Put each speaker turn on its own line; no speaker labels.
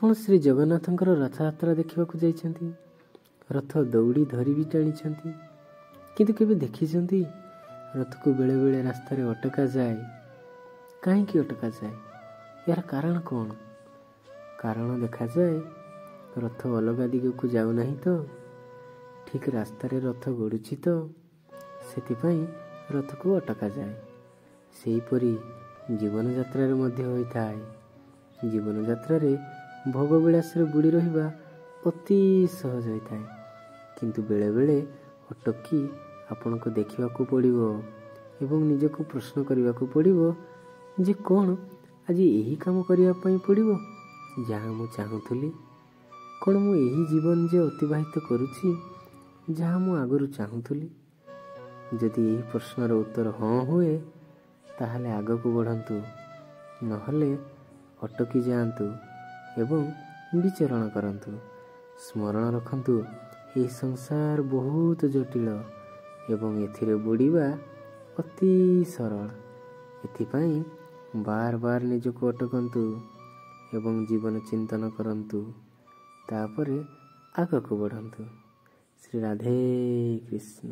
ଆପଣ ଶ୍ରୀ ଜଗନ୍ନାଥଙ୍କର ରଥଯାତ୍ରା ଦେଖିବାକୁ ଯାଇଛନ୍ତି, ରଥ ଦଉଡ଼ି ଧରି ବି ଟାଣିଛନ୍ତି, କିନ୍ତୁ କେବେ ଦେଖିଛନ୍ତି ରଥକୁ ବେଳେବେଳେ ରାସ୍ତାରେ ଅଟକାଯାଏ? କାହିଁକି ଅଟକାଯାଏ? ଏହାର କାରଣ କ'ଣ? କାରଣ ଦେଖାଯାଏ ରଥ ଅଲଗା ଦିଗକୁ ଯାଉନାହିଁ ତ, ଠିକ୍ ରାସ୍ତାରେ ରଥ ଗଡ଼ୁଛି ତ, ସେଥିପାଇଁ ରଥକୁ ଅଟକାଯାଏ। ସେହିପରି ଜୀବନଯାତ୍ରାରେ ମଧ୍ୟ ହୋଇଥାଏ। ଜୀବନଯାତ୍ରାରେ ଭୋଗବିଳାସରେ ବୁଡ଼ି ରହିବା ଅତି ସହଜ ହୋଇଥାଏ, କିନ୍ତୁ ବେଳେବେଳେ ଅଟକି ଆପଣଙ୍କୁ ଦେଖିବାକୁ ପଡ଼ିବ ଏବଂ ନିଜକୁ ପ୍ରଶ୍ନ କରିବାକୁ ପଡ଼ିବ ଯେ କ'ଣ ଆଜି ଏହି କାମ କରିବା ପାଇଁ ପଡ଼ିବ ଯାହା ମୁଁ ଚାହୁଁଥିଲି? କ'ଣ ମୁଁ ଏହି ଜୀବନ ଯେ ଅତିବାହିତ କରୁଛି ଯାହା ମୁଁ ଆଗରୁ ଚାହୁଁଥିଲି? ଯଦି ଏହି ପ୍ରଶ୍ନର ଉତ୍ତର ହଁ ହୁଏ, ତାହେଲେ ଆଗକୁ ବଢ଼ନ୍ତୁ, ନହେଲେ ଅଟକି ଯାଆନ୍ତୁ ଏବଂ ବିଚରଣ କରନ୍ତୁ। ସ୍ମରଣ ରଖନ୍ତୁ, ଏହି ସଂସାର ବହୁତ ଜଟିଳ ଏବଂ ଏଥିରେ ବୁଡ଼ିବା ଅତି ସରଳ। ଏଥିପାଇଁ ବାର ବାର ନିଜକୁ ଅଟକନ୍ତୁ ଏବଂ ଜୀବନ ଚିନ୍ତନ କରନ୍ତୁ, ତାପରେ ଆଗକୁ ବଢ଼ନ୍ତୁ। ଶ୍ରୀ ରାଧେ କୃଷ୍ଣ।